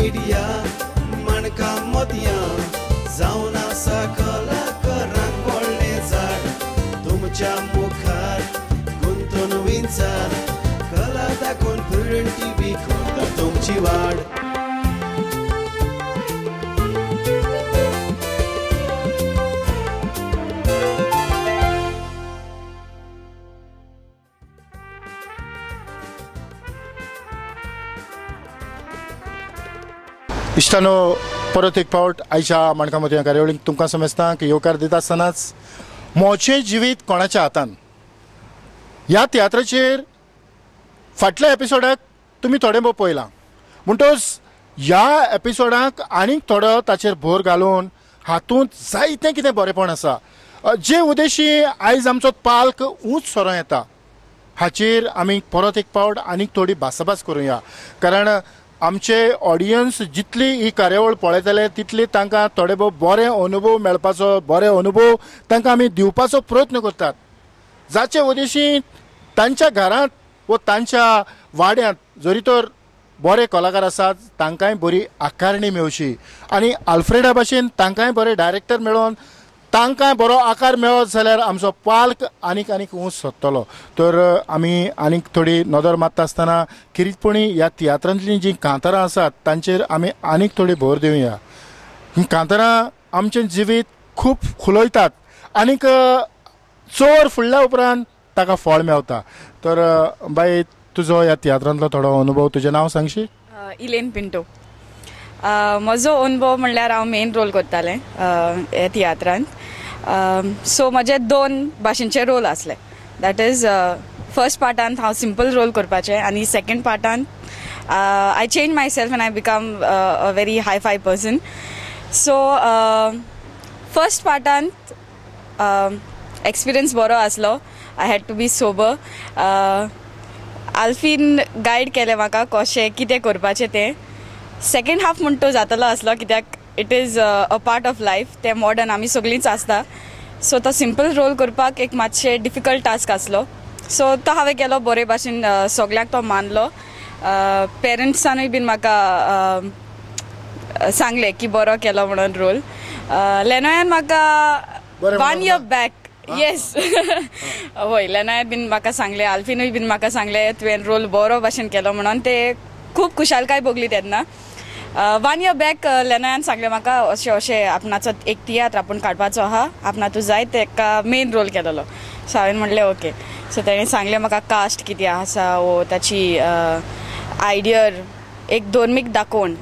Media माणका मोतयां जावन आसा कलाकारांक व्हडलें झाड तुमच्या मुखार गुंतून विंचार कला दाखोवन प्रुडंट टीव्ही करता तुमची वाड. इश्टानो परत एक फावट आयच्या माणका मोतयां कार्यावळीक तुमकां समजता की येवकार दिता आसतनाच म्हजें जिवीत कोणाच्या हातान ह्या तियात्राचेर फाटल्या एपिसोडाक तुमी थोडें भोव पळयलां, म्हणटकच ह्या एपिसोडाक आनीक थोडो ताचेर भर घालून हातूंत जायतें कितें बरेंपण आसा जे उद्देशी आयज आमचो पाल्क ऊंच सरो येता हाचेर आमी परत एक फावट आनीक थोडी भासाभास करुया. कारण आमचे ऑडियन्स जितली ही कार्यावळ पळयतले तितली तांकां थोडे भोव बरे अनुभव मेळपाचो, बरे अनुभव तांकां आमी दिवपाचो प्रयत्न करतात, जाचे उद्देशी तांच्या घरांत व तांच्या वाड्यांत जरी तर बरे कलाकार आसात तांकांय बरी आकारणी मेळची आनी आल्फ्रेडा भाशेन तांकांय बरे डायरेक्टर मेळोन तांकां बरो आकार मेळत जाल्यार आमचो पाल्क आनीक आनीक ऊंच सोदतलो. तर आमी आनीक थोडी नदर मारता आसतना खेरीतपणी ह्या तियात्रांतलीं जीं कांतारां आसात तांचेर आमी आनीक थोडी भर दिवया. हीं कांतारां आमचें जिवीत खूब खुलयतात आनीक चोर फुडल्या उपरांत ताका फळ मेवता. तर बाई, तुजो ह्या तियात्रांतलो थोडो अनुभव, तुजें नांव सांगशी? इलेन पिंटो. म्हजो अनुभव म्हणल्यार हांव मेन रोल करतालें ह्या तियात्रांत. सो म्हजे दोन भाशेंचे रोल आसले. That is first पार्टांत हांव सिंपल रोल करपाचें आनी second पार्टांत I change myself and I become a very hi fi person. So first पार्टांत experience बरो आसलो. I had to be sober. Alfin guide केलें म्हाका कशें कितें करपाचें तें. सेकेंड हाफ म्हण तो जातलो आसलो कित्याक it is a part of life, तें मॉडर्न आमी सगळींच आसता. सो तो सिंपल रोल करपाक एक मातशें डिफिकल्ट टास्क आसलो. सो तो हांवें केलो बरे भाशेन, सगळ्यांक तो मानलो. पेरंट्सानूय बीन म्हाका सांगलें की बरो केलो म्हणून रोल. लेनोयान म्हाका 1 year back, yes, हय, लेनोयान बीन म्हाका सांगलें, आल्फिनूय बीन म्हाका सांगलें तुवें रोल बरो भाशेन केलो म्हणून. ते खूब खुशालकाय भोगली तेन्ना. 1 year back लेनोयान सांगलें म्हाका अशें अशें आपणाचो एक तियात्र आपूण काडपाचो आहा, आपणा तूं जाय तेका मेन रोल केलेलो. सो हांवें म्हणलें ओके. सो तेणें सांगलें म्हाका कास्ट कितें आसा वो ताची आयडियर एक धर्मीक दाखोवन.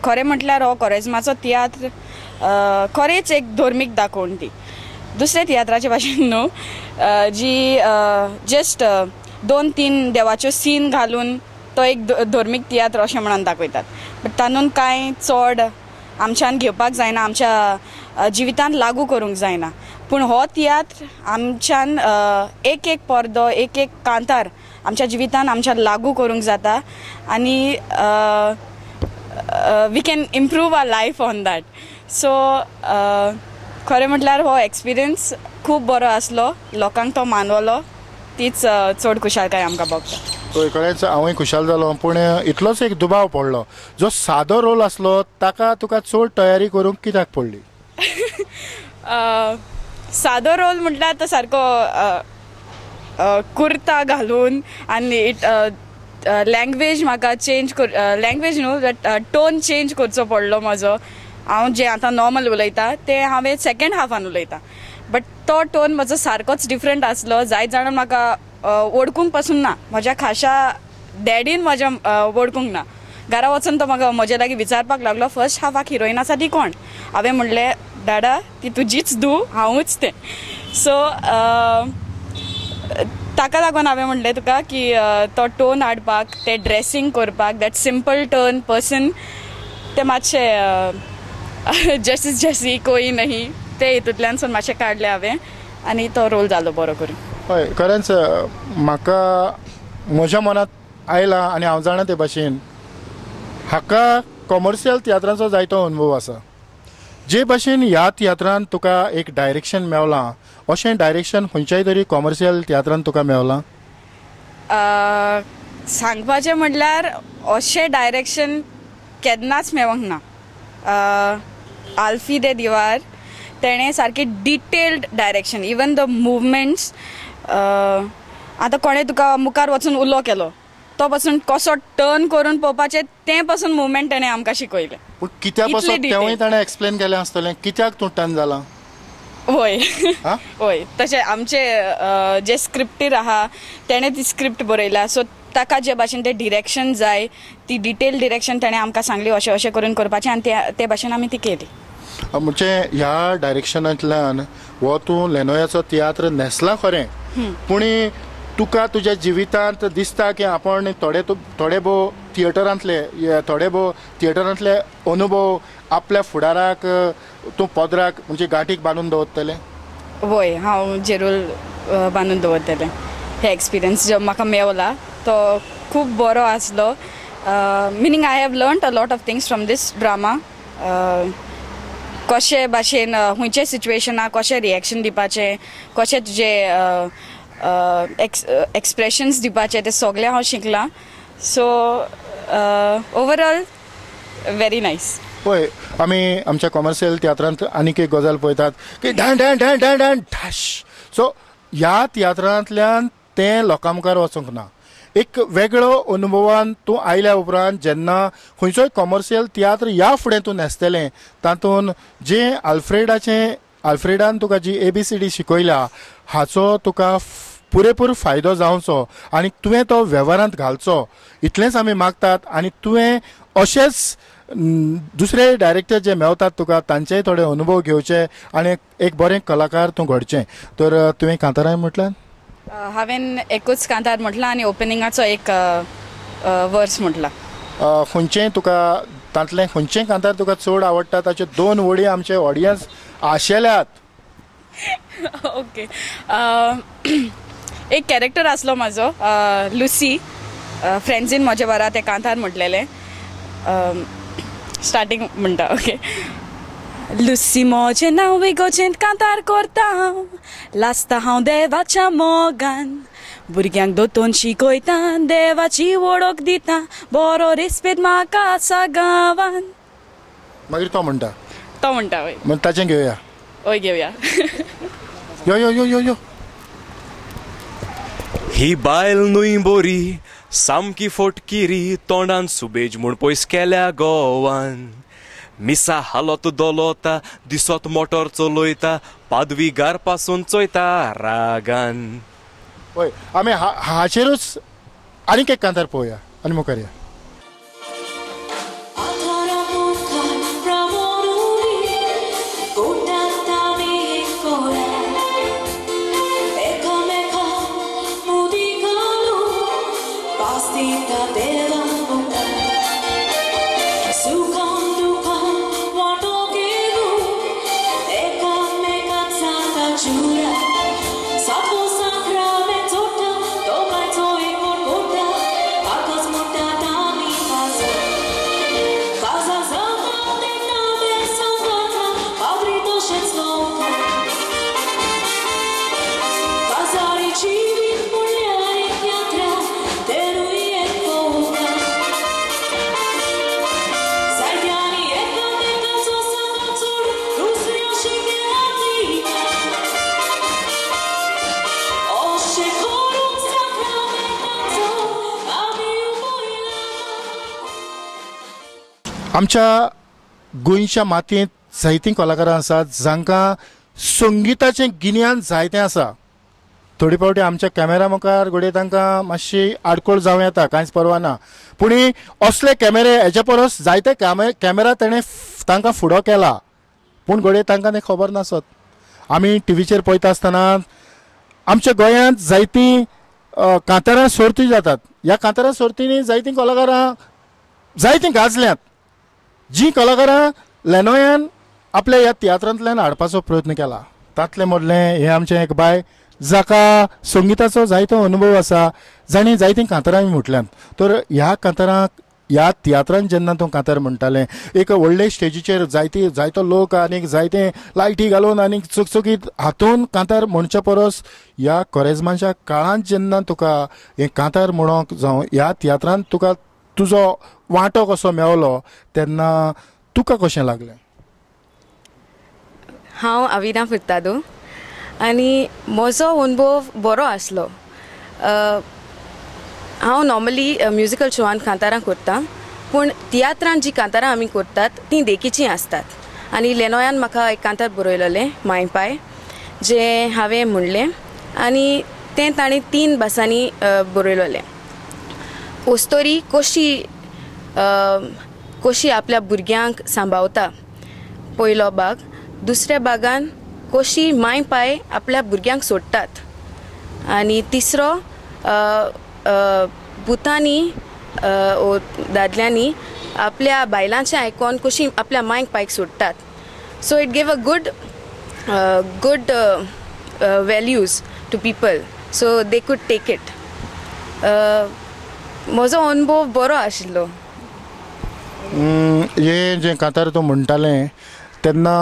खरें म्हटल्यार हो कोरेज्माचो तियात्र खरेंच एक धर्मीक दाखोवन ती दुसऱ्या तियात्राचे भाशेन न्हू, जी जस्ट 2-3 देवाच्यो सीन घालून तो एक धर्मीक तियात्र अशें म्हणून दाखयतात. बट तातूंत कांय चड आमच्यान घेवपाक जायना, आमच्या जिवितांत लागू करूंक जायना. पूण हो तियात्र आमच्यान एक एक पडदो, एक एक कांतार आमच्या जिवितांत आमच्यान लागू करूंक जाता आनी we can improve our life on that. So खरें म्हटल्यार हो एक्सपिरियन्स खूब बरो आसलो, लोकांक तो मानवलो, तीच चड खुशालकाय आमकां भोगता. हय, खरेंच हांवूय खुशाल जालो. पूण इतलोच एक दुबाव पडलो, जो सादो रोल आसलो ताका तुका चड तयारी करूंक कित्याक पडली? सादो रोल म्हटल्यार तो सारको कुर्ता घालून आनी it language म्हाका चेंज कर, लँग्वेज न्हू बट टोन चेंज करचो पडलो म्हजो. हांव जें आतां नॉर्मल उलयता तें हांवें सेकेंड हाफान उलयता, बट तो टोन म्हजो सारकोच डिफरंट आसलो. जायत जाणां म्हाका वळखूंक पासून ना, म्हज्या खाशा डॅडीन म्हज्या वळखूंक ना. घरा वचून तो म्हाका म्हजे लागीं विचारपाक लागलो फर्स्ट हाफाक हिरोइन आसा ती कोण? हांवें म्हणलें डाडा ती तुजीच धूव, हांवूच तें. सो ताका लागून हांवें म्हणलें तुका की तो टोन हाडपाक, तें ड्रेसींग करपाक, that simple turn person, तें मातशें जशी जशी कोई नहीं ते हितूंतल्यानसून मातशें काडलें हांवें आनी तो रोल जालो बरो करून. हय, खरेंच म्हाका म्हज्या मनांत आयलां आनी हांव जाणा ते भाशेन हाका कॉमर्शियल तियात्रांचो जायतो अनुभव आसा. जे भाशेन ह्या तियात्रान तुका एक डायरेक्शन मेवलां, अशें डायरेक्शन खंयच्याय तरी कॉमर्शियल तियात्रान तुका मेवलां? सांगपाचें म्हटल्यार अशें डायरेक्शन केन्नाच मेळोंक ना. आल्फी दे दिवार तेणें सारकें detailed direction, even the movements. आतां कोणें तुका मुखार वचून उलो केलो तो पसून कसो टर्न करून पळोवपाचें तें पसून मुवमेंट तेणें आमकां शिकयलें. पूण कित्या पासून तेंवूय ताणें एक्सप्लेन केलें आसतलें कित्याक तूं टर्न जाला. वय वय, तशें आमचे जे स्क्रिप्टीर आहा तेणें ती स्क्रिप्ट बरयल्या, सो ताका जे भाशेन तें डिरेक्शन जाय ती डिटेल डिरेक्शन तेणें आमकां सांगली अशें अशें करून करपाचें आनी ते भाशेन आमी ती केली. म्हणजे ह्या डायरेक्शनांतल्यान हो तूं लेनोयाचो तियात्र न्हेसला खरें, पूण तुका तुज्या जिवितांत दिसता की आपण थोडे थोडे भोव थिएटरांतले थोडे भोव थिएटरांतले अनुभव आपल्या फुडाराक तूं पदराक म्हणजे गांठीक बांदून दवरतलें? वय, हांव जेरूल बांदून दवरतलें. हे एक्सपिरियन्स जो म्हाका मेवला तो खूब बरो आसलो. Meaning I have learned a lot of things from this drama. कशे भाशेन खंयच्या सिच्युएशनाक कशें रिएक्शन दिवपाचें, कशें तुजें एक्सप्रेशन्स दिवपाचें तें सगळें हांव शिकलां. So overall very nice. पळय आमी आमच्या कॉमर्शियल तियात्रांत आनीक एक गजाल पळयतात की ढाण ढाण ढाण ढाण ढाण ढाश. सो ह्या तियात्रांतल्यान तें लोकां मुखार वचूंक ना. एक वेगळो अनुभवान तूं आयल्या उपरांत जेन्ना खंयचोय कॉमर्शियल तियात्र ह्या फुडें तूं न्हेसतलें तातूंत जें आल्फ्रेडान तुका जी ABCD शिकयल्या हाचो तुका पुरेपूर फायदो जावचो आनी तुवें तो वेव्हारांत घालचो इतलेंच आमी मागतात. आनी तुवें अशेंच दुसरे डायरेक्टर जे मेवतात तुका तांचेय थोडे अनुभव घेवचे आनी एक बरें कलाकार तूं घडचें. तर तुवें कांतारां म्हटल्यार? हांवें एकूच कांतार म्हटलां आनी ओपनिंगाचो एक वर्स म्हटला. खंयचें तुका तांतलें खंयचें कांतार तुका चड आवडटा? ताच्यो दोन वळी आमचे ऑडियन्स आशेल्यात. ओके, एक कॅरेक्टर आसलो म्हाजो लुसी, फ्रेंड्सीन म्हजे बारा तें कांतार म्हटलेलें. स्टार्टींग म्हणटा. ओके. लुसी म्हजें नांव इगोजेंत कांतार करता हांव, लासता हांव देवाच्या मोगान, भुरग्यांक दोतोन शिकयता, देवाची वळख दिता, बरो रेस्पेद म्हाका आसा गांवान. मागीर तो म्हणटा, तो म्हणटा वय, मग ताचें घेवया. हय घेवया. यो यो यो यो यो. ही बायल न्हय बोरी सामकी फोटकिरी, तोंडान सुबेज म्हूण पयस केल्या गोवान, मिसा हालोत दोलोता, दिसत मोटर चलयता, पादवीगार पासून चोयता रागान. हय, आमी हाचेरूच आनीक एक कांतार पळोवया आनी मुखार या. आमच्या गोंयच्या मातयेंत जायतीं कलाकारां आसात जांकां संगिताचें गिन्यान जायतें आसा. थोडे फावटी आमच्या कॅमेरा मुखार घडये तांकां मातशी आडखळ जावं येता, कांयच पर्वा ना, पूण असले कॅमेरे हेच्या परस जायते कॅमेरा तेणें तांकां फुडो केला, पूण घडये तांकां तें खबर नासत. आमी टिवीचेर पळयता आसतना आमच्या गोंयांत जायतीं कांतारां सर्ती जातात. ह्या कांतारां सर्तींनी जायतीं कलाकारां जायतीं गाजल्यांत, जी कलाकारां लेनोयान आपल्या ह्या तियात्रांतल्यान हाडपाचो प्रयत्न केला. तांतलें मदलें हें आमचें एक बाय जाका संगिताचो जायतो अनुभव आसा, जाणें जायतीं कांतारां म्हटल्यांत. तर ह्या कांतारांक ह्या तियात्रान जेन्ना तूं कांतार म्हणटालें, एक व्हडले स्टेजीचेर जायतो लोक आनीक जायते लायटी घालून आनीक चकचकीत हातून कांतार म्हणच्या परस ह्या कोरेज्माच्या काळांत जेन्ना तुका हें कांतार म्हणोंक जावं ह्या तियात्रान तुका तुजो वांटो कसो मेवलो तेन्ना तुका कशें लागलें? हांव अविना फुर्तादो आनी म्हजो अनुभव बरो आसलो. हांव नॉर्मली म्युजिकल शोआन कांतारां करता, पूण तियात्रान जी कांतारां आमी करतात तीं देखीचीं आसतात. आनी लेनोयान म्हाका एक कांतार बरयलेलें माय पाय, जें हांवें म्हणलें आनी तें ताणें 3 भासांनी बरयलेलें. ओस्तोरी कशी कशी आपल्या भुरग्यांक सांबाळता पयलो भाग, दुसऱ्या भागान कशी माय पाय आपल्या भुरग्यांक सोडटात, आनी तिसरो भुतांनी ओ दादल्यांनी आपल्या बायलांचें आयकोन कशी आपल्या मायक पायक सोडटात. So it gave a good good values to people, so they could take it. म्हजो अनुभव बरो आशिल्लो. हे जें कांतार तूं म्हणटालें तेन्ना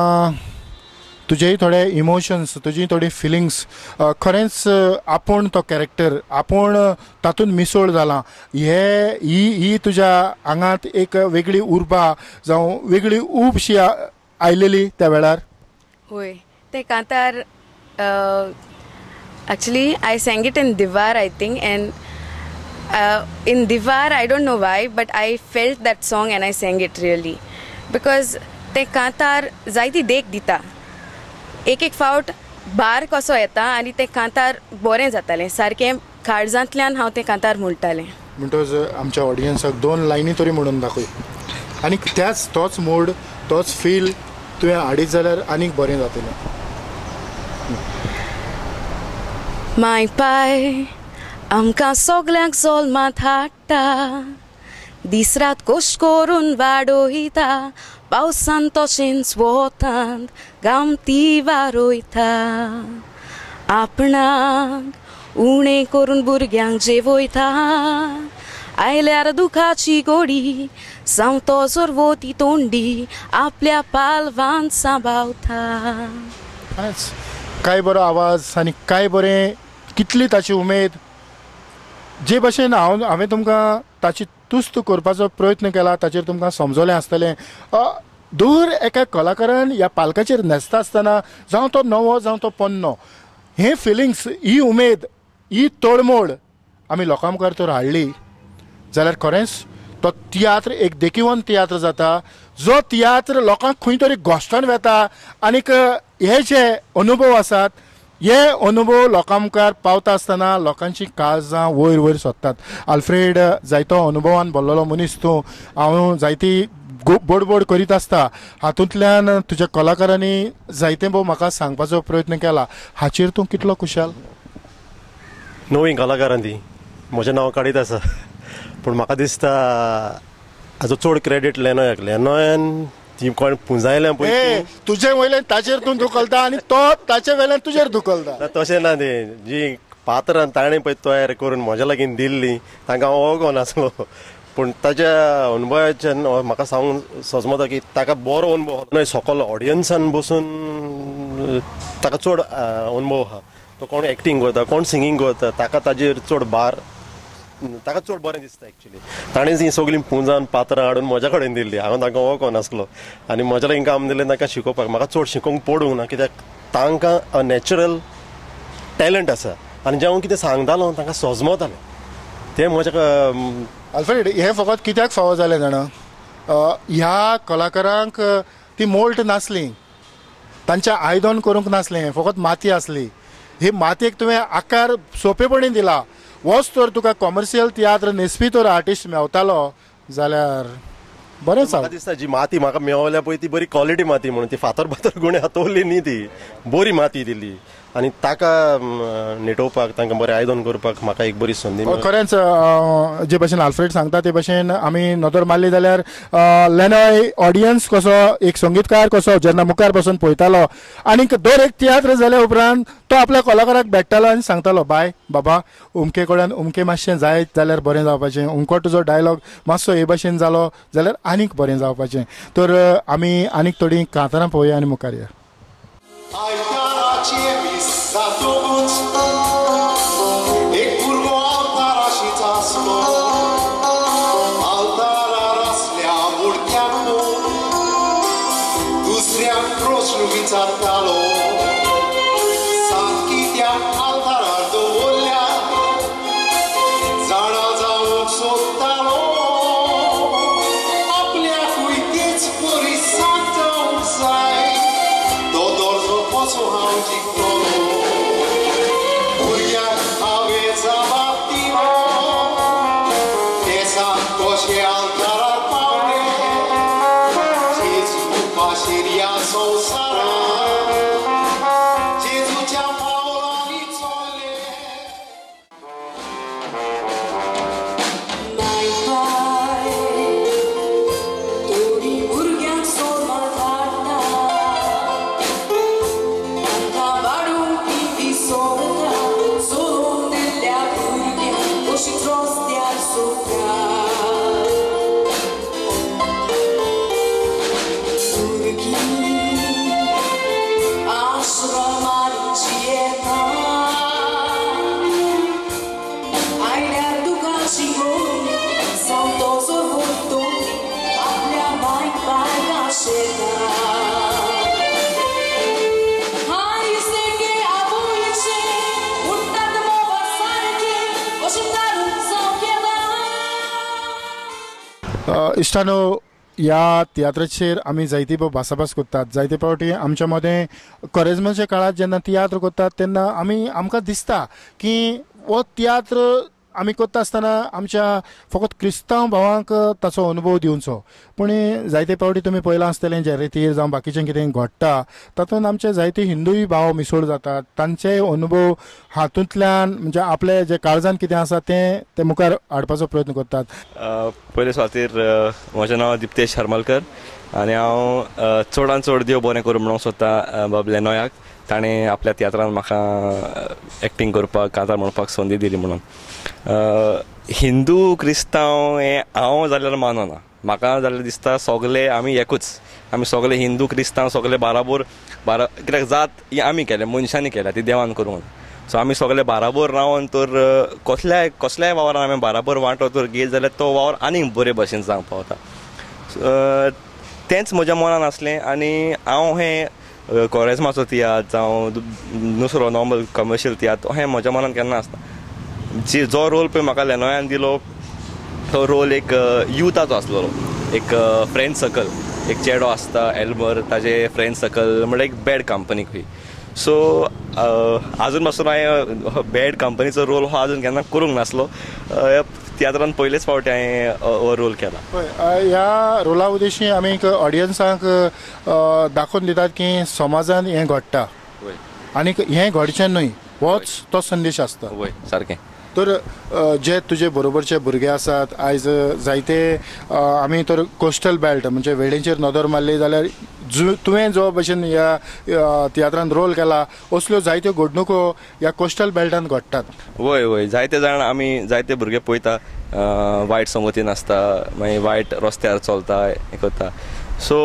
तुजेय थोडे इमोशन्स, तुजी थोडी फिलिंग्स खरेंच आपूण तो कॅरेक्टर, आपूण तातूंत मिसळ जालां, हे ही ही तुज्या आंगांत एक वेगळी उर्बा जावं वेगळी ऊब शी आयलेली त्या वेळार? होय, तें कांतार actually I sang it in Divar I think, and in Divar I don't know why but I felt that song and I sang it really because तें कांतार जायती देख दिता. एक एक फावट भार कसो येता आनी तें कांतार बरें जातालें, सारकें काळजांतल्यान हांव तें कांतार म्हणटालें. म्हणटकच आमच्या ऑडियन्साक 2 लायनी तरी म्हणून दाखय आनी त्याच तोच मूड तोच फील तुवें हाडीत जाल्यार आनीक बरें जातलें. माय पाय आमकां सगल्यांक जल्मांत हाडटा, दीस रात कश्ट करून वाडयता, पावसान तशेंच वोतांत गामती वारयता, आपणाक उणें करून भुरग्यांक जेवयता, आयल्यार दुखाची गोडी सांगतो जोर वोती तोंडी आपल्या पालवान सांबावता. खरेंच काय बरो आवाज आनी काय बरें, कितली ताची उमेद. जे भशेन हांवें तुमकां ताची तुस्त करपाचो प्रयत्न केला ताचेर तुमकां समजलें आसतलें. दर एका कलाकारान ह्या पालकाचेर न्हेसता आसतना जावं तो नवो जावं तो पोन्नो, हे फिलिंग्स, ही उमेद, ही तळमळ आमी लोकां मुखार तर हाडली जाल्यार खरेंच तो तियात्र एक देखिवंत तियात्र जाता, जो तियात्र लोकांक खंय तरी घोस्तान वेता आनीक हे जे अनुभव आसात हे अनुभव लोकां मुखार पावता आसतना लोकांची काळजां वयर वयर सोदतात. आल्फ्रेड, जायतो अनुभवान भरलेलो मनीस तूं, हांव जायती बोडबोड करीत आसता, हातूंतल्यान तुज्या कलाकारांनी जायते भोव म्हाका सांगपाचो प्रयत्न केला, हाचेर तूं कितलो खुशाल? नवीं कलाकारां ती म्हजें नांव काडीत आसा, पूण म्हाका दिसता हाजो चड क्रेडीट लेनोयाक. लेनोयान ती कोण पुंजायल्या पळय तुजे वयल्यान ताचेर तूं धुकलता आनी तो ताचे वयल्यान तुजेर धुकलता. तशें ना, तें जी पात्रां ताणें पळय तयार करून म्हज्या लागीं दिल्ली तांकां हांव वळखो नासलो, पूण ताच्या अनुभवाच्यान म्हाका सांगूंक सजमता की ताका बरो अनुभव न्हय, सकल ऑडियन्सान बसून ताका चड अनुभव आहा. तो कोण एक्टींग करता, कोण सिंगींग करता, ताका ताजेर चड भार, ताका चड बरें दिसता. एक्चुली ताणें तीं सगळीं पुंजान पात्रां हाडून म्हज्या कडेन दिल्ली, हांव तांकां वळखो नासलो आनी म्हज्या लागीं काम दिलें तांकां शिकोवपाक. म्हाका चड शिकोवंक पडूंक ना कित्याक तांकां नॅचरल टॅलंट आसा आनी जें हांव कितें सांगतालो तांकां सजमतालें तें म्हज्या. आल्फ्रेड, हें फकत कित्याक फावो जालें जाणा, ह्या कलाकारांक ती मोल्ट नासली, तांचें आयदन करूंक नासलें, फकत माती आसली. ही मातयेक तुवें आकार सोंपेपणी दिला. वच तर तुका कॉमर्शियल तियात्र न्हेसपी तर आर्टिस्ट मेवतालो जाल्यार बरें. म्हाका दिसता जी माती म्हाका मेवल्या पळय ती बरी क्वॉलिटी माती, म्हणून ती फातर फातर गुणे हातवली न्ही, ती बरी माती दिली आनी ताका नेटोवपाक, तांकां बरें आयदन करपाक म्हाका एक बरी संदी. खरेंच जे भशेन आल्फ्रेड सांगता ते भशेन आमी नदर मारली जाल्यार लेनोय ऑडियन्स कसो एक संगीतकार कसो जेन्ना मुखार बसून पळयतालो आनीक दर एक तियात्र जाल्या उपरांत तो आपल्या कलाकाराक भेट्टालो आनी सांगतालो, बाय बाबा उमके कडेन उमके मातशें जायत जाल्यार बरें जावपाचें, उमको तुजो डायलॉग मातसो हे भशेन जालो जाल्यार आनीक बरें जावपाचें. तर आमी आनीक थोडीं कांतारां पळोवया आनी मुखार या. एक भुरगो अवताराशीच आसलो. विचारतालो सांत कित्याक आल्तारार दवरल्या जाणा जावंक सोदतालो आपल्याकूय तेच परी सांत जावंक जाय तो दर्जो कसो हांव जिखतलो भुरग्याक हांवें जबाब दिलो ते सांत कशें आल्तारार पावले जेजू पाशेर ह्या संवसारांत जेजूच्या पावलांनी चल्ले. थोडीं भुरग्यांक सोडपाक धाडटा तांकां वाडूंक ती दिसोता सोडून दिल्ल्या भुरग्यांक अशीच रस्त्यार सोडटा. भुरगीं आश्रमांत जियेता आयल्यार तुका शिकोवन जावं तो सोडून आपल्या मायक बायक आशेता. आयज आवयचे उठ्ठात मोवा सारके अशें तारून जावंक येता. इश्टानो, ह्या तियात्राचेर आमी जायती भासाभास करतात. जायते फावटी आमच्या मदें कोरेज्माच्या काळांत जेन्ना तियात्र करतात तेन्ना आमी आमकां दिसता की हो तियात्र आमी करता आसतना आमच्या फकत क्रिस्तांव भावांक ताचो अनुभव दिवचो, पूण जायते फावटी तुमी पळयलां आसतलें जे रितीर जावं बाकीचें कितें घडटा तातूंत आमचे जायते हिंदूय भाव मिसळ जातात. तांचे अनुभव हातूंतल्यान म्हणजे आपले जे काळजान कितें आसा तें ते मुखार हाडपाचो प्रयत्न करतात. पयले सुवातेर म्हजें नांव दिप्तेश हरमलकर आनी हांव चडान चड देव बरें करूं म्हणूंक सोदता बाब लेनोयाक. ताणें आपल्या तियात्रान म्हाका एक्टींग करपाक कांतार म्हणपाक संदी दिली म्हणून. हिंदू क्रिस्तांव हें हांव जाल्यार मानना. म्हाका जाल्यार दिसता सगले आमी एकूच, आमी सगले हिंदू क्रिस्तांव सगले बाराबोर बारा, कित्याक जात ही आमी केल्या, मनशांनी केल्या, ती देवान करूंक. सो आमी सगले बाराबोर रावन तर कसल्याय कसल्याय वावरान आमी बाराबोर वांटो तर घेत जाल्यार तो वावर आनीक बरे भशेन जावंक पावता. तेंच म्हज्या मनान आसलें आनी हांव हें कोरेज्माचो तियात्र जावं दुसरो नॉर्मल कमर्शियल तियात्र हें म्हज्या मनान केन्ना आसना. जी जो रोल पळय म्हाका लेनोयान दिलो तो रोल एक युथाचो आसलेलो, एक फ्रेंड सर्कल, एक चेडो आसता एल्बर, ताजे फ्रेंड सर्कल म्हणल्यार एक बॅड कंपनी खंय. सो आजून पासून हांवें बॅड कंपनीचो रोल हो आजून केन्ना करूंक नासलो. तियात्रान पयलेच फावटी हांवें हो रोल केला. ह्या रोला उद्देशी आमी एक ऑडियन्सांक दाखोवन दितात की समाजान हें घडटा आनी हें घडचें न्हय, होच तो संदेश आसता. वय सारकें. तर जे तुजे बरोबरचे भुरगे आसात आयज जायते आमी तर कोस्टल बेल्ट म्हणजे वेळेंचेर नदर मारली जाल्यार तुवें जो भशेन ह्या तियात्रान रोल केला असल्यो जायत्यो घडणुको ह्या कोस्टल बेल्टान घडटात. वय वय, जायते जाण आमी जायते भुरगे पळयता वायट संगतीन आसता, मागीर वायट रस्त्यार चलता, हें करता. सो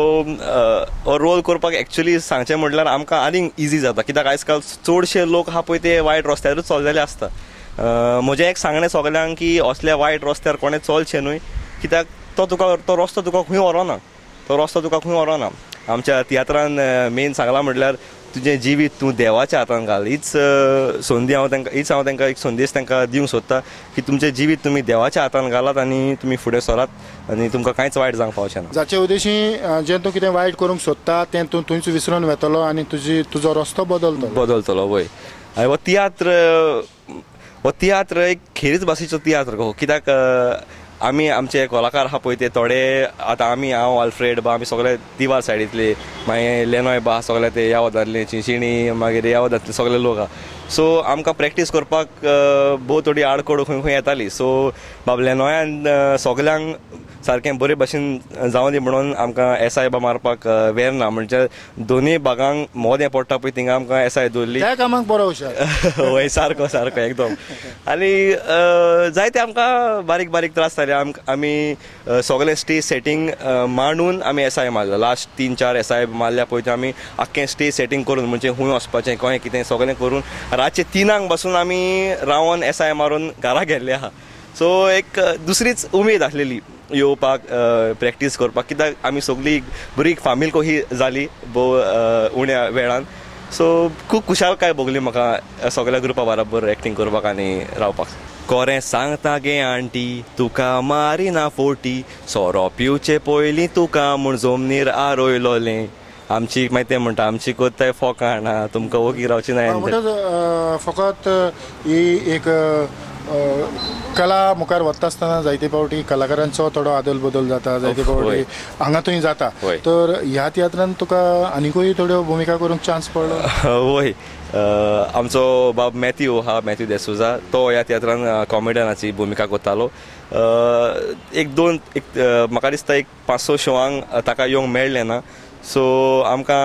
हो रोल करपाक एक्चुअली सांगचें म्हटल्यार आमकां आनीक इजी जाता, कित्याक आयज काल चडशे लोक आहा पळय ते वायट रस्त्यारूच चललेले आसता. म्हजें एक सांगणें सगल्यांक की असल्या वायट रस्त्यार कोणें चलचें न्हय, कित्याक तो तुका तो रस्तो तुका खंय व्हरोना, तो रस्तो तुका खंय व्हरोना. आमच्या तियात्रान मेन सांगलां म्हटल्यार तुजें जिवीत तूं देवाच्या हातान घाल. हीच संदी हांव तांकां, हीच हांव तांकां एक संदेश तांकां दिवंक सोदता की तुमचें जिवीत तुमी देवाच्या हातान घालात आनी तुमी फुडें सरात आनी तुमकां कांयच वायट जावंक पावचें ना. जाचे उद्देशी जें तूं कितें वायट करूंक सोदता तें तूं थंयच विसरून वेतलो आनी तुजी तुजो रस्तो बदलतलो. बदलतलो वय. आनी हो तियात्र, हो तियात्र एक खेरीच भाशेचो तियात्र हो, कित्याक आमी आमचे कलाकार आहा पळय ते थोडे आतां आमी, हांव आल्फ्रेड बा, आमी सगळे दिवार सायडींतले, मागीर लेनोय बा, सगळे ते ह्या वतांतले चिंचिणी, मागीर ह्या वतांतले सगळे लोक आहा. सो आमकां प्रॅक्टीस करपाक भोव थोडी आडखळ खंय खंय येताली. सो बाब लेनोयान सगल्यांक सारकें बरे भशेन जावं दी म्हणून आमकां एसआय बा मारपाक वेर्ना म्हणजे दोनूय भागांक मोदें पडटा पळय थिंगा आमकां एसआय दवरली. त्या कामाक बरो हुशार. वय सारको सारको एकदम. आनी जायते आमकां बारीक बारीक त्रास जाले. आमी सगळें स्टेज सेटींग मांडून आमी एसआय मारलो. लास्ट 3-4 एसआय मारल्या पळय आमी आख्खें स्टेज सेटींग करून म्हणजे खूंय वचपाचें कहें कितें सगळें करून रातचे 3 बसून आमी रावन एसआय मारून घरा गेल्ले आहा. सो एक दुसरीच उमेद आसलेली येवपाक प्रॅक्टीस करपाक कित्याक आमी सगळीं बरी फामील कशी जाली भोव उण्या वेळान. सो खूब खुशालकाय भोगली म्हाका सगळ्या ग्रुपा बराबर एक्टींग करपाक आनी रावपाक. कोरें सांगता गे आंटी तुका मारिना फोटी सोरो पिवचे पयलीं तुका म्हूण जमनीर आरयलोलें. आमची मागीर तें म्हणटा आमची कोत्ताय फोकाणां तुमकां ओगी रावची ना. म्हणटच फकत ही एक कला मुखार वता आसतना जायते फावटी कलाकारांचो थोडो आदल बदल जाता, जायते फावटी हांगा थंय जाता. तर ह्या तियात्रान तुका आनीकूय थोड्यो भुमिका करूंक चान्स पडलो? वय, आमचो बाब मॅथ्यू हा, मॅथ्यू देसुजा, तो ह्या तियात्रान कॉमेडियनाची भुमिका करतालो. एक दोन एक म्हाका दिसता एक 5-6 शोवांक ताका येवंक मेळ्ळें ना. सो आमकां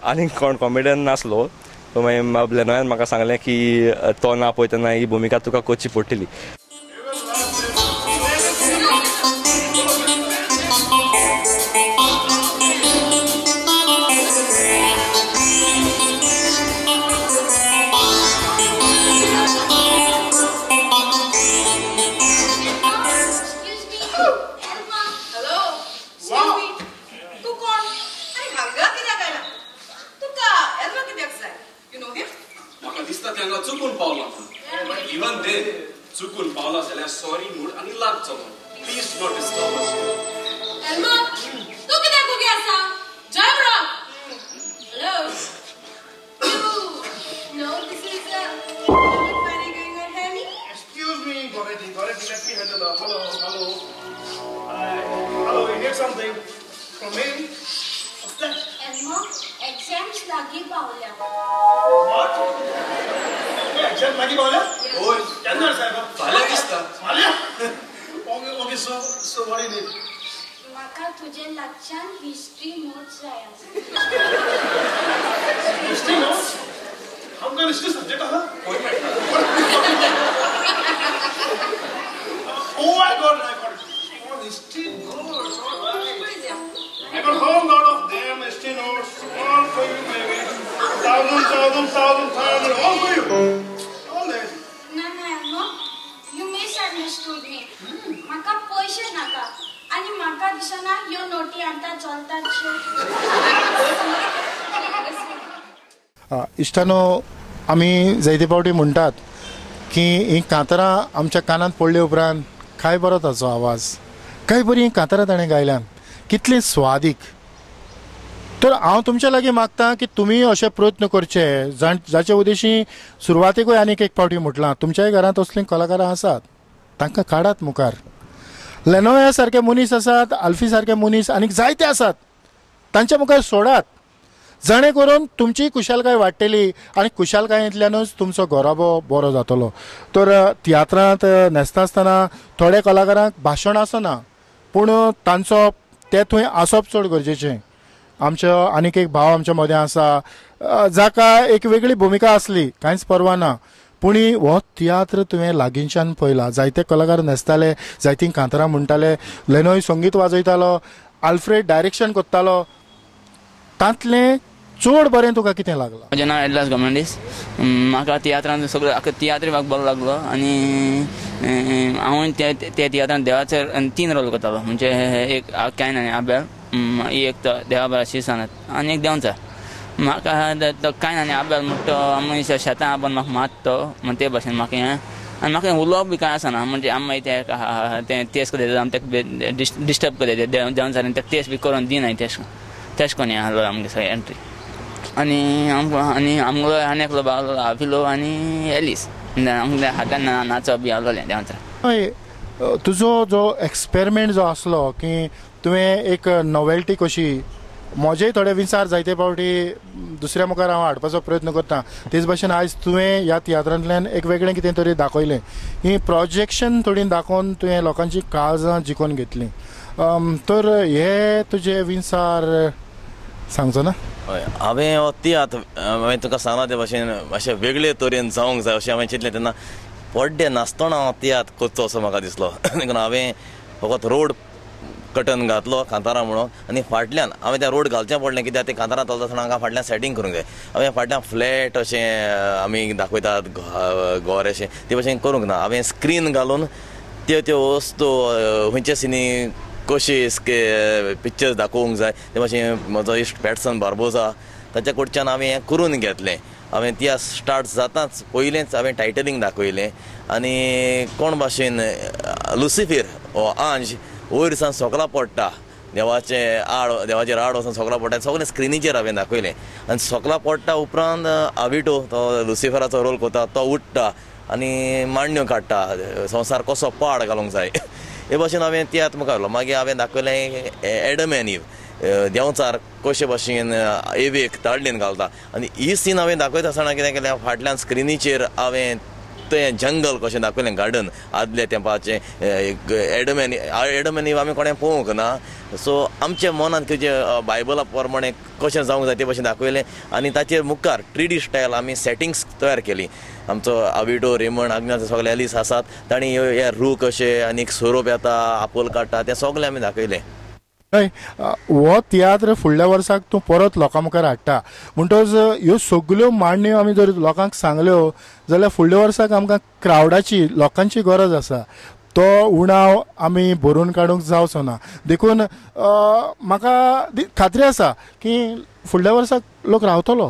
आनीक कोण कॉमेडियन नासलो. मागीर लेनोयान म्हाका सांगलें की तो ना पळय तेन्ना ही भुमिका तुका करची पडटली. चुकून पावला इवन then चुकून पावला जाल्यार सॉरी म्हूण आनी लाग चलो. Please not disturb us. Elma, तूं कित्याक ओगी आसा? जय bro. Hello. You know this is a party going on, honey? Excuse me, Goretti, Goretti, let me handle her. Hello, hello. Hello, you need something from me? What's that? Elma, exams लागी पावल्या. What? Exam लागी पावल्या? होय, केन्ना साहेब? फाल्यां दिसता. फाल्यां? Okay, okay, so what do you need? म्हाका तुजे लागच्यान हिस्ट्री नोट्स जाय आसा. History notes? आमकां हिस्ट्री सब्जेक्ट आसा? Oh, I got it, I got it. Oh, history notes, all right. I got whole lot of them history notes, all for you, baby. Thousand, thousand, thousand, thousand, all for you. All this. ना ना, no, you misunderstood me. म्हाका पयशे नाका आनी म्हाका दिसना ह्यो नोटी आतां चलतात श्यो. इश्टानो, आमी जायते फावटी म्हणटात की हीं कांतारां आमच्या कानांत पडले उपरांत काय बरो ताचो आवाज, काय बरी हीं कांतारां ताणें गायल्यान, कितलीं स्वादीक. तर हांव तुमच्या लागीं मागता की तुमी अशे प्रयत्न करचे जाचे उद्देशी सुरवातेकूय आनीक एक फावटी म्हटलां, तुमच्याय घरांत असलीं कलाकारां आसात, तांकां काडात मुखार. लेनोया सारके मनीस आसात, आल्फी सारके मनीस आनीक जायते आसात, तांच्या मुखार सोडात, जाणे करून तुमची कुशालकाय वाडटली आनी कुशालकायेंतल्यानूच तुमचो घराबो बरो जातलो. तर तियात्रांत न्हेसता आसतना थोड्या कलाकारांक भाशण आसना, पूण तांचो ते थंय आसप चड गरजेचें. आमचो आनीक एक भाव आमच्या मदें आसा जाका एक वेगळी भुमिका आसली, कांयच पर्वा ना, पूण हो तियात्र तुवें लागींच्यान पळयला. जायते कलाकार न्हेसताले, जायतीं कांतारां म्हणटाले, लेनोय संगीत वाजयतालो, आल्फ्रेड डायरेक्शन करतालो, तांतलें चड बरें तुका कितें लागलां? म्हजें नांव एडलास गोमेंडीस. म्हाका तियात्रान सगळो आख्खो तियात्र म्हाका बरो लागलो आनी हांव त्या तियात्रान देवाचेर 3 रोल करतालो. म्हणजे एक कांय आनी आबेल, एक तो देवा बरा शिरसानात आनी एक देंवचार. म्हाका तो कांय आनी आबेल म्हणटा तो आमी शेतां आबोन म्हाका मारतो म्हण ते भाशेन म्हाका हें आनी म्हाका उलोवप बी कांय आसना. म्हणजे आमी मागीर ते तेस करता, आमी ताका डिस्टर्ब करता देंवचारान, ताका तेस बी करून दिनाय. तेश करून हें आहलो आमगे सगळें एंट्री. आनी आनी आमगेलो आनी एकलो भाव आभिलो आनी एलीस आमगे हातान नाचप बी आहलोलें देंवचार. हय, तुजो जो एक्सपेरिमेंट जो आसलो की तुवें एक नॉवेल्टी कशी, म्हजेय थोडे विचार जायते फावटी दुसऱ्या मुखार हांव हाडपाचो प्रयत्न करता, तेच भाशेन आयज तुवें ह्या तियात्रांतल्यान एक वेगळें कितें तरी दाखयलें. ही प्रोजेक्शन थोडी दाखोवन तुवें लोकांची काळजां जिखून घेतलीं. तर हे तुजे विचार सांगचो ना? हय, हांवें हो तियात्र हांवें तुका सांगलां ते भाशेन अशें वेगळे तरेन जावंक जाय अशें हांवें चिंतलें. तेन्ना पड्डे नासतना हांव तियात्र करचो असो म्हाका दिसलो. देखून हांवें फकत रोड कटन घातलो कांतारां म्हणून आनी फाटल्यान हांवें त्या रोड घालचें पडलें कित्याक ते कांतारां चलता आसतना हांगा फाटल्यान सेटींग करूंक जाय. हांवें फाटल्यान फ्लॅट अशें आमी दाखयतात घर अशें ते भाशेन करूंक ना. हांवें स्क्रीन घालून त्यो त्यो वस्तू खंयच्या सिनी कशी पिक्चर्स दाखोवंक जाय ते भाशेन म्हजो इश्ट पॅटसन बार्बोजा ताच्या कडच्यान हांवें हें करून घेतलें. हांवें तियात्र स्टार्ट जाताच पयलेंच हांवें टायटलींग दाखयलें आनी कोण भाशेन लुसिफीर हो आंज वयर सावन सोकला पडटा देवाचे आड देवाचेर आड वचून सोकला पडटा सगळें स्क्रिनीचेर हांवें दाखयलें. आनी सोकला पडटा उपरांत आविटो तो लुसिफराचो रोल करता तो उठ्ठा आनी मांडण्यो काडटा संवसार कसो पाड घालूंक जाय हे भाशेन हांवें तियात्र मुखार व्हेलो. मागीर हांवें दाखयलें एडम एन्ड इव देंवचार कशे भाशेन एवेक ताळणेन घालता आनी ही सीन हांवें दाखयता आसतना कितें केलें फाटल्यान स्क्रिनीचेर हांवें तें जंगल कशें दाखयलें गार्डन आदल्या तेंपाचें एडम एन्ड इव आमी कोणें पळोवंक ना सो आमच्या मनांत कितें बायबला प्रमाणे कशें जावंक जाय ते भाशेन दाखयलें आनी ताचेर मुखार 3D style आमी सेटिंग्स तयार केली. आमचो आविडो रेमंड आग्नेल सगळे एलिस आसात तांणी हे रूख कशे आनी सोरोप येता आपोल काडटा तें सगळें आमी दाखयलें. हय, हो तियात्र फुडल्या वर्साक तूं परत लोकां मुखार हाडटा म्हणटच ह्यो सगल्यो मांडण्यो आमी जर लोकांक सांगल्यो जाल्यार फुडल्या वर्साक आमकां क्रावडाची लोकांची गरज आसा, तो उणाव आमी भरून काडूंक जावचो ना. देखून म्हाका खात्री आसा की फुडल्या वर्साक लोक रावतलो.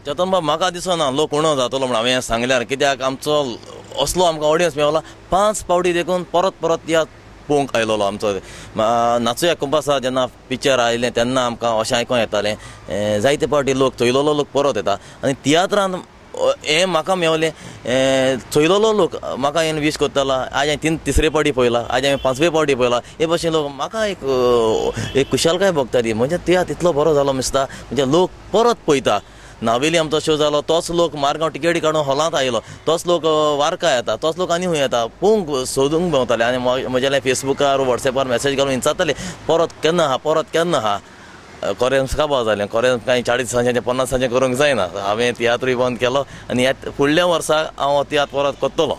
चेतन बाब म्हाका दिसना लोक उणो जातलो म्हण हांवें सांगल्यार, कित्याक आमचो असलो आमकां ऑडियन्स मेवला 5 फावटी देखून परत परत तियात्र पळोवंक आयलोलो आमचो. नाचुया कुंपासा जेन्ना पिक्चर आयलें तेन्ना आमकां अशें आयकोंक येतालें जायते फावटी लोक चोयलोलो लोक परत येता आनी तियात्रान हें म्हाका मेवलें चोयलोलो लोक म्हाका हें वीश करतालो आज हांवें तिसरे फावटी पळयला, आज हांवें 5वे फावटी पळयला. हे भाशेन लोक म्हाका एक एक खुशालकाय भोगताली म्हणजे तियात्र इतलो बरो जालो दिसता म्हणजे लोक परत पळयता. नावेली आमचो शो जालो तोच लोक मारगांव टिकेटी काडून हॉलांत आयलो, तोच लोक वारका येता, तोच लोक आनी खंय येता पळोवंक सोदूंक भोंवताले आनी म्हज्या फेसबुकार वॉट्सॅपार मॅसेज घालून विचारताले परत केन्ना आहा परत केन्ना आहा. कोरेंस काबार जालें, कोरेंस कांय 40 दिसांचें 50 दिसांचें करूंक जायना. हांवें तियात्रूय बंद केलो आनी ह्या फुडल्या वर्सा हांव तियात्र परत करतलो.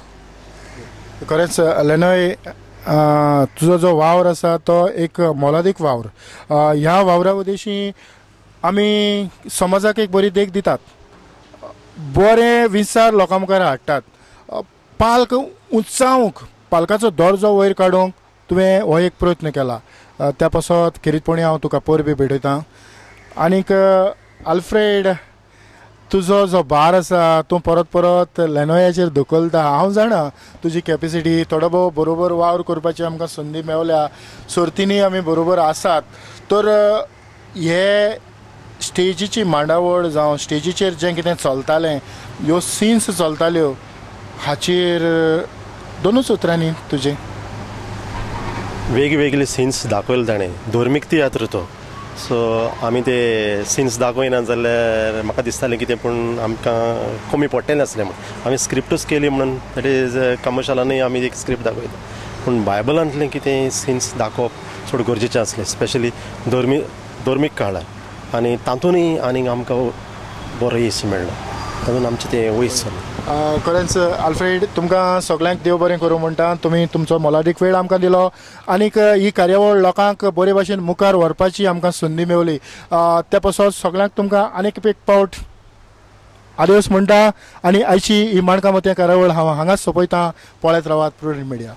खरेंच लेनोय, तुजो जो वावर आसा तो एक मोलादीक वावर. ह्या वावरा उद्देशी आमी समाजाक एक बरी देख दितात, बरे विचार लोकां मुखार हाडटात, पालक उंचावंक पालकाचो दर्जो वयर काडूंक तुवें हो एक प्रयत्न केला, त्या पासत खेरीतपणी हांव तुका परबी भेटयतां. आनीक आल्फ्रेड, तुजो जो भार आसा तूं परत परत लेनोयाचेर धुकलता. हांव जाणा तुजी कॅपेसिटी, थोडो भोव बरोबर वावर करपाची आमकां संदी मेवल्या, सर्तींनी आमी बरोबर आसात, तर हे स्टेजीची मांडावळ जावं स्टेजीचेर जें कितें चलतालें, ह्यो सिन्स चलताल्यो, हाचेर दोनूच उतरांनी तुजें. वेगवेगळे सिन्स दाखयले ताणें, धर्मीक तियात्र तो, सो आमी ते सिन्स दाखयना जाल्यार म्हाका दिसतालें कितें पूण आमकां कमी पडटलें आसलें म्हूण आमी स्क्रिप्टूच केली म्हणून that is कमर्शलानूय आमी एक स्क्रिप्ट दाखयता, पूण बायबलांतलें कितें सिन्स दाखोवप चड गरजेचें आसलें, स्पेशली धर्मीक काळार, आनी तातूंतय आनीक आमकां बरो येस मेळ्ळो, तातूंत आमचें तें वयस जालें. खरेंच आल्फ्रेड, तुमकां सगल्यांक देव बरें करूं म्हणटा. तुमी तुमचो मोलादीक वेळ आमकां दिलो आनीक ही कार्यावळ लोकांक बरे भाशेन मुखार व्हरपाची आमकां संदी मेवली, त्या पासत सगल्यांक तुमकां आनीक एक पावट आदेस म्हणटा आनी आयची ही माणकां मोतयां कार्यावळ हांव हांगाच सोंपयतां. पळयत रावात प्रुडंट मिडिया.